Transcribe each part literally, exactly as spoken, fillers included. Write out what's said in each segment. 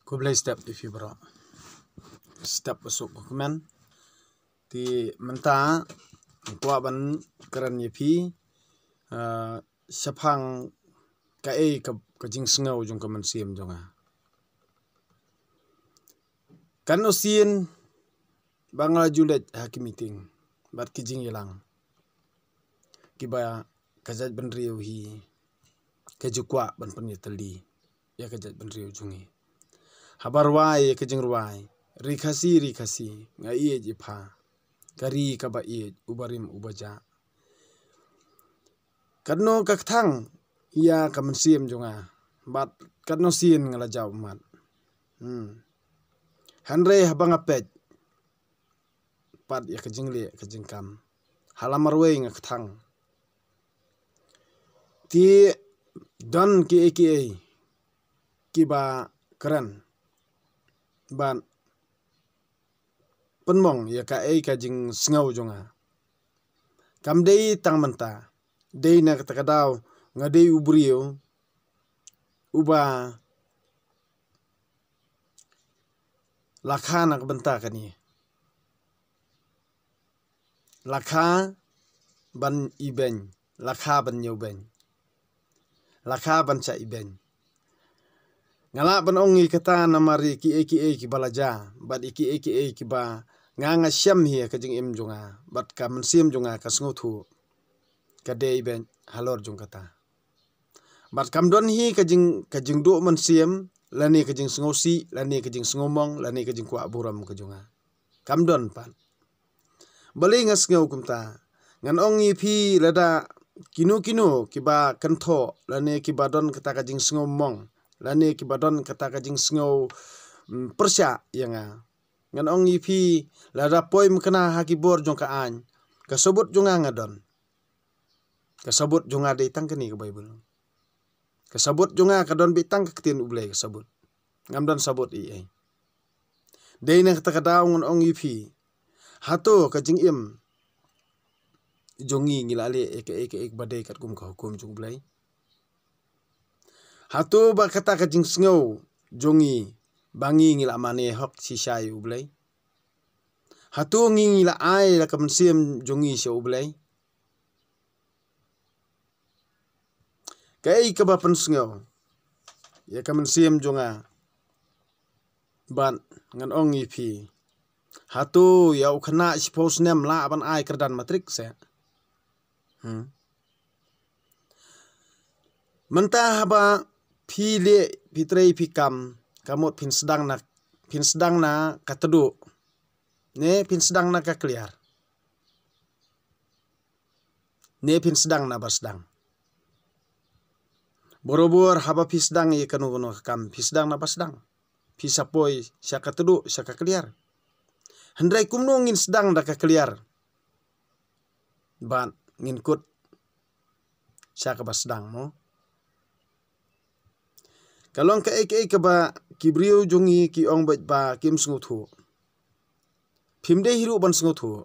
Khublei step ïa phi baroh. Step ba suk ba kmen. Te mynta nga kwah ban kren ïa phi, ah, shaphang kaei ka, ka jingsngew jong ka mynsiem jong nga. Katno sien ba nga la ju leit ha ki meeting bad ki jingïalang kiba ka jaitbynriew hi ka ju kwah ban pynïatylli ïa ka jaitbynriew jong ngi. Haba rwai ïa ka jingrwai, ri Khasi, ri Khasi, nga ïeit ïa pha, ka ri kaba ïeit, u barim u bajah. Katno ka kthang ïa ka mynsiem jong nga, bad katno sien nga la jaw ummat. Hmm. Hynrei haba nga peit pat ïa ka jingleh ka jingkam, ha la marwei nga kthang. Te don kiei kiei kiba kren ban pynmong ïa kaei ka jingsngew jong nga. Kam dei tang mynta, dei na kata ka daw nga dei u briew uba la kha na ka bynta kane. La kha ban ibeiñ, la kha ban ñiewbeiñ, la kha ban shah ibeiñ. Nga lah ban ong ïa kata namar ïa kiei kiei kiba la jia bad ïa kiei kiei kiba nga, nga shem hi ha ka jingim jong nga bad ka mynsiem jong nga ka sngewthuh ka dei beit halor jong kata. Bad kam don hi ka jing, ka jingduh mynsiem, lane ka jingsngewsih, lane ka jingsngewmong, lane ka jingkwah burom ka jong nga. Kam don pat. Balei nga sngew kumta? Ngan ong ïa phi, lada kino kino kiba kynthoh, lane kiba don kata ka jingsngewmong, lane kiba don kata ka jingsngew, mm, pyrshah ïa nga. Ngan ong ïa phi, lada poi mykna ha ki bor jong ka aiñ, ka sabut jong nga nga don. Ka sabut jong nga dei tang kane ka Baibl. Ka sabut jong nga ka don beit tang ka ktien U Blei ka sabut. Ngam don sabut ei ei. Dei na kata ka daw ngan ong ïa phi, hato ka jingim jong ngi ngi la leh ïa kaei kaei ba dei katkum ka hukum jong U Blei? Hato ba kata ka jingsngew jong ngi ba ngi ngi la mane hok shisha ïa U Blei? Hato ngi ngi la ai la ka mynsiem jong ngi sha U Blei? Kaei kaba pynsngew ïa ka mynsiem jong nga, bad ngan ong ïa phi, hato ïa u khynnah shiphew snem lah ban ai kyrdan matrik se? Hmm. Mynta haba phi leh, phi trei, phi kam, ka mut phin sdang na, phin sdang na ka tduh, ne phin sdang na ka kliar, ne phin sdang na ba sdang. Barabor haba phi sdang ïa kano kano ka kam, phi sdang na ba sdang. Phi sa poi sha ka tduh, sha ka kliar. Hynrei kumno ngin sdang da ka kliar? Bad ngin kut sha kaba sdang mo. Ka long kaei kaei kaba ki briew jong ngi ki ong beit ba kim sngewthuh. Phim dei hi ruh ban sngewthuh.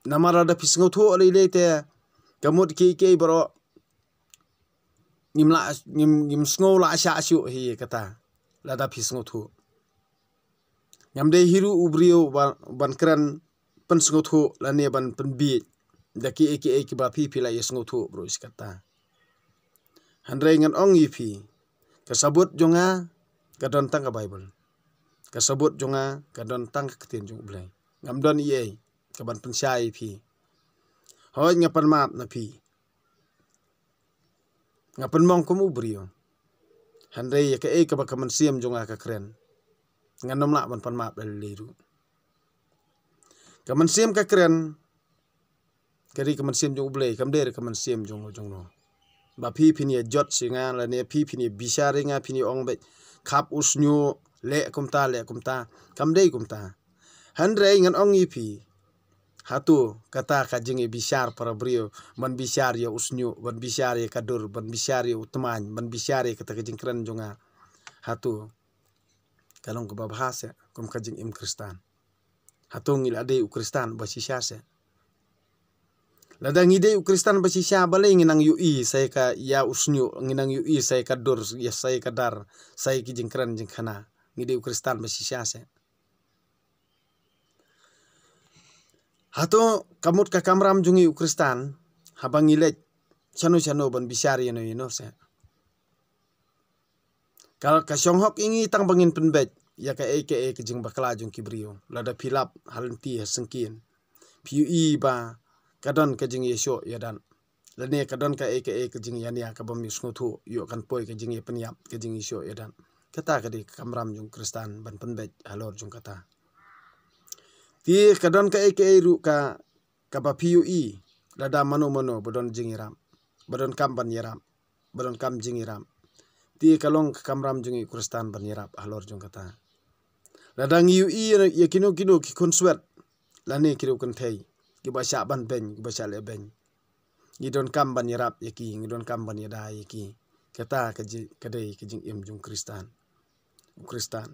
Namar lada phi sngewthuh lei lei te, ka mut kiei kiei baroh ngim lah, ngim, ngim sngew lah shah shuh hi kata. Lada phi sngewthuh, ngam dei hi ruh u briew ba, ban kren pynsngewthuh lane ban pynbiej da kiei kiei kiba phi, phi la ïa sngewthuh baroh shi katta. Hynrei ngan ong ïa phi, ka sabut jong nga ka don tang ka Baibl. Ka sabut jong nga ka don tang ka ktien jong U Blei. Ngam don ei ei kaban pynshai ïa phi. Hooid, nga pan map na phi. Nga pynmong kum u briew. Hynrei ïa kaei kaba ka mynsiem jong nga ka kren, ngan ym lah ban pan map lei lei ruh. Ka mynsiem ka kren, ka dei ka mynsiem jong U Blei, kam dei ka mynsiem jong, jong no. Ba phi phin ïa judge ïa nga, lane phi phin ïa bishar ïa nga, phin ïa ong beit, khap u shñiuh, leh kumta, leh kumta. Kam dei kumta. Hynrei ngan ong ïa phi, hato kata ka jingïabishar para briew, ban bishar ïa u shñiuh, ban bishar ïa ka dur, ban bishar ïa u tmaiñ, ban bishar ïa kata ka jingkren jong nga, hato ka long kaba bha se kum ka jingim Khristan? Hato ngi la dei u Khristan ba shisha se? Lada ngi dei u Khristan ba shisha, balei ngi nang ïohi sa ïa ka, ïa u shñiuh, ngi nang ïohi sa ïa ka dur, ïa sa ïa ka dar, sa ïa ki jingkren jingkhana? ngi dei u Khristan ba shisha seh. Hato ka mut ka kamram jong ngi u Khristan, haba ngi leit shano shano ban bishar ïano ïano seh. Ka, ka shong hok ïa ngi tang ba ngin pynbeit ïa kaei kaei ka jingbakla jong ki briew. Lada phi lap ha lynti ha syngkien, phi ïohi ba ka don ka jingïashoh ïadat, lane ka don kaei kaei ka jingïania kaba ym sngewthuh, ïoh kan poi ka jingïapynïap, ka jingïashoh ïadat. Kata ka dei ka kamram jong u Khristan ban pynbeit halor jong kata. Te ka don kaei kaei ruh ka, kaba phi ïohi, lada mano mano ba don jingïarap, ba don kam ban ïarap, ba don kam jingïarap, te ka long ka kamram jong ngi u Khristan ban ïarap halor jong kata. Lada ngi ïohi ïa kino kino ki khunswet, lane ki riew kynthei, kiba shah ban beiñ, kiba shah leh beiñ, ngi don kam ban ïarap ïa ki, ngi don kam ban ïada ïa ki. Kata ka ji-, ka dei ka jingim jong u Khristan. U Khristan.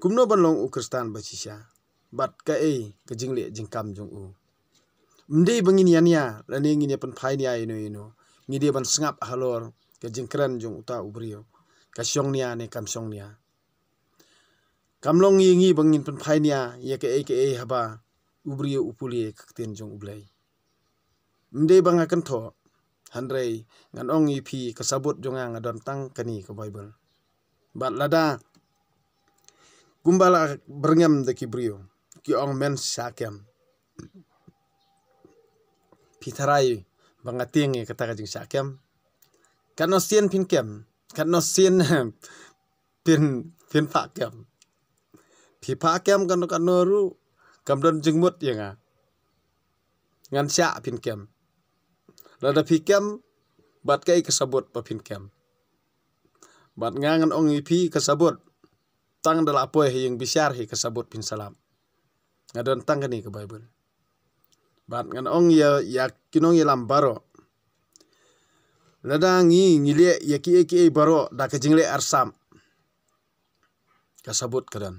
Kumno ban long u Khristan ba shisha? Bad kaei ka jingleh jingkam jong u? Ym dei ba ngin ïania, lane ngin ïapynphai nia ïano ïano. Ngi dei ban sngap halor ka jingkren jong uta u briew, ka shong nia ne kam shong nia. Kam long ïa ngi ba ngin pynphai nia ïa kaei kaei haba u briew u pule ka ktien jong U Blei. Ym dei ba nga kynthoh, hynrei ngan ong ïa phi, ka sabut jong nga nga don tang kane ka Baibl. Bad lada kumba la byrngem da ki briew, ki ong men shah kem. Phi tharai ba nga tieng ïa kata ka jingshah kem? Katno sien phin kem, katno sien phin, phin phah kem. Phi phah kem katno katno ruh, kam don jingmut ïa nga. Ngan shah phin kem. Lada phi kem, bad kaei ka sabut ba phin kem? Bad nga ngan ong ïa phi, ka sabut, tang da la poi ha ïing bishar hi ka sabut phin sa lap. Nga don tang kane ka Baibl. Bad ngan ong ïa, ïa ki nongïalam baroh, lada ngi, ngi leh ïa kiei kiei baroh da ka jingleh arsap, ka sabut ka don.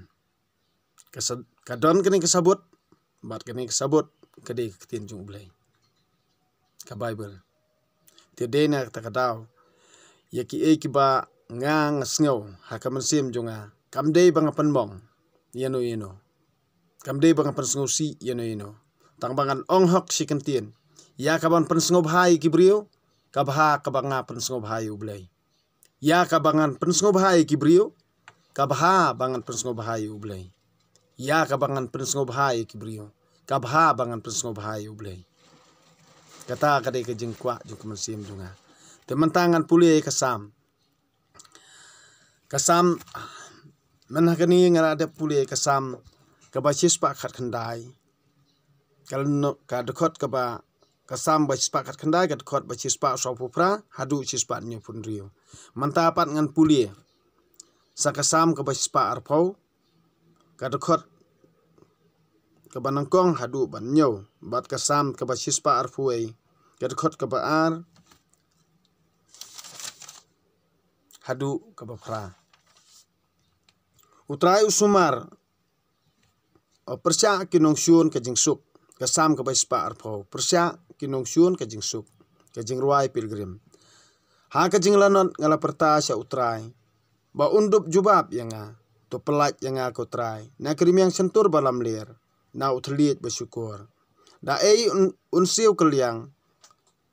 Ka sa-, ka don kane ka sabut, bad kane ka sabut ka dei ka ktien jong U Blei, ka Baibl. Te dei na kata ka daw, ïa kiei kiba nga, nga sngew ha ka mynsiem jong nga, kam dei ba nga pynmong ïano ïano, kam dei ba nga pynsngewsih ïano ïano. Tang ba ngan ong hok shi kyntien, ïa kaban pynsngewbha ïa ki briew, ka bha kaba nga pynsngewbha ïa U Blei. Ïa kaba ngan pynsngewbha ïa ki briew, ka bha ba ngan pynsngewbha ïa U Blei. Ïa kaba ngan pynsngewbha ïa ki briew, ka bha ba ngan pynsngewbha ïa U Blei. Kata ka dei ka jingkwah jong ka mynsiem jong nga. Te mynta ngan pule ïa ka Salm. Ka Salm, mynta kane nga la dep pule ïa ka Salm kaba shispah khatkhyndai. Ka, ka dkhot kaba, ka Salm ba shispah khatkhyndai, ka dkhot ba shispah sawphew phra haduh shispah hynñiewphew hynriew. Mynta pat ngan pule sa ka Salm kaba shispah arphew, ka dkhot kaba nyngkong haduh ban hynñiew, bad ka Salm kaba shispah arphew wei, ka dkhot kaba ar haduh kaba phra. U Trai u sumar, o, pyrshah ki nongshun ka jingsuk. Ka Salm kaba shispah arphew. Pyrshah ki nongshun ka jingsuk. Ka jingrwai pilgrim. Ha ka jinglanot nga la pyrta sha U Trai ba un dup jubab ïa nga. To pyllait ïa nga ko Trai na ki rmiang shyntur ba lamler, na u thylliej ba shukor. Da ei un, un siew kylliang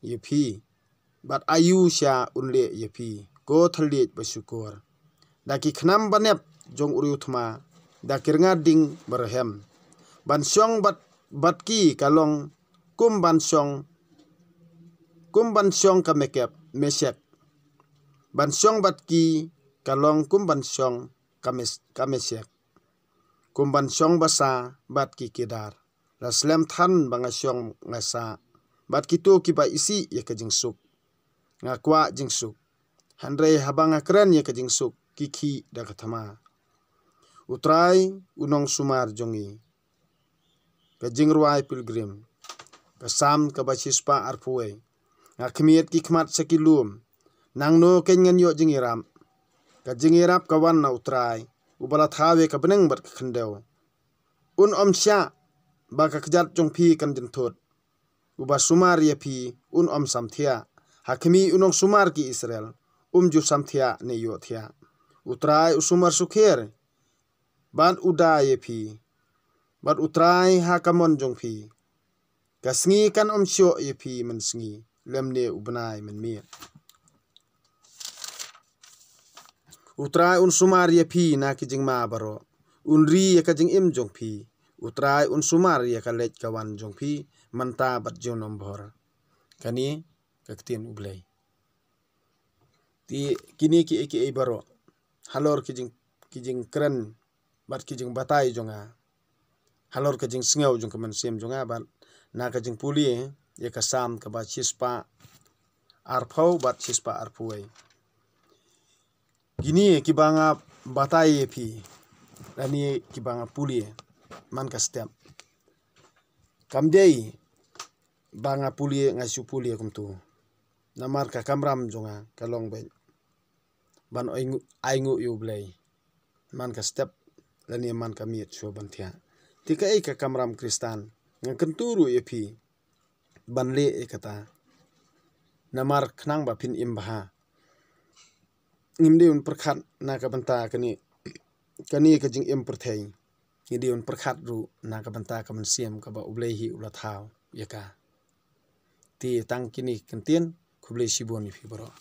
ïa phi, bad aïu sha un leh ïa phi, ko thylliej ba shukor? Da ki khnam ba nep jong u riew thma, da ki rnga ding ba rhem. Ban shong bad, bad ki ka long kum ban shong, kum ban shong ka Mekep, Meshek. Ban shong bad ki ka long kum ban shong ka Mes-, ka Meshek. Kum ban shong basa bad ki Kedar. La slem than ba nga shong nga sah bad kito kiba isih ïa ka jingsuk. Nga kwah jingsuk, hynrei haba nga kren ïa ka jingsuk, ki khih da ka thma. U Trai u nongsumar jong ngi. Ka jingrwai pilgrim. Ka Salm kaba shispah arphew wei. Nga khmied ki khmat sha ki lum. Nangno keiñ ngan ïoh jingïarap? Ka jingïarap ka wan na U Trai, uba la thaw ïa ka bneng bad ka khyndew. Un ym shah ba ka kjat jong phi kan jynthut. Uba sumar ïa phi un ym samthiah. Ha khmih u nongsumar ki Israel, um ju samthiah ne ïohthiah. U Trai u sumar sukher bad u da ïa phi, bad U Trai ha ka mon jong phi. Ka sngi kan ym shoh ïa phi mynsngi, lymne u bnai mynmiet. U Trai un sumar ïa phi na ki jingma baroh, un ri ïa ka jingim jong phi. U Trai un sumar ïa ka leit ka wan jong phi mynta bad junom bhor. Kane ka ktien U Blei. Te kine kiei kiei baroh, halor ki jing, ki jingkren bad ki jingbatai jong nga, halor ka jingsngew jong ka mynsiem jong nga, bad na ka jingpule ïa ka Salm kaba shispah arphew bad shispah arphew wei. Kine kiba nga batai ïa phi, lane kiba nga pule man ka step, kam dei ba nga pule, nga shu pule kumtu. Namar ka kamram jong nga ka long beit ban ai ngu-, ai nguh ïa U Blei man ka step, lane man ka miet shuwa ban thiah. Te kaei ka kamram Khristan, nga kyntu ruh ïa phi ban leh ïa kata. Namar khnang ba phin im bha, ngim dei ban pyrkhat na ka bynta kane, kane ka jingim pyrthei. Ngi dei ban pyrkhat ruh na ka bynta ka mynsiem kaba U Blei hi u la thaw ïa ka. Te tang kine ki ktien, khublei shibun ïa phi baroh.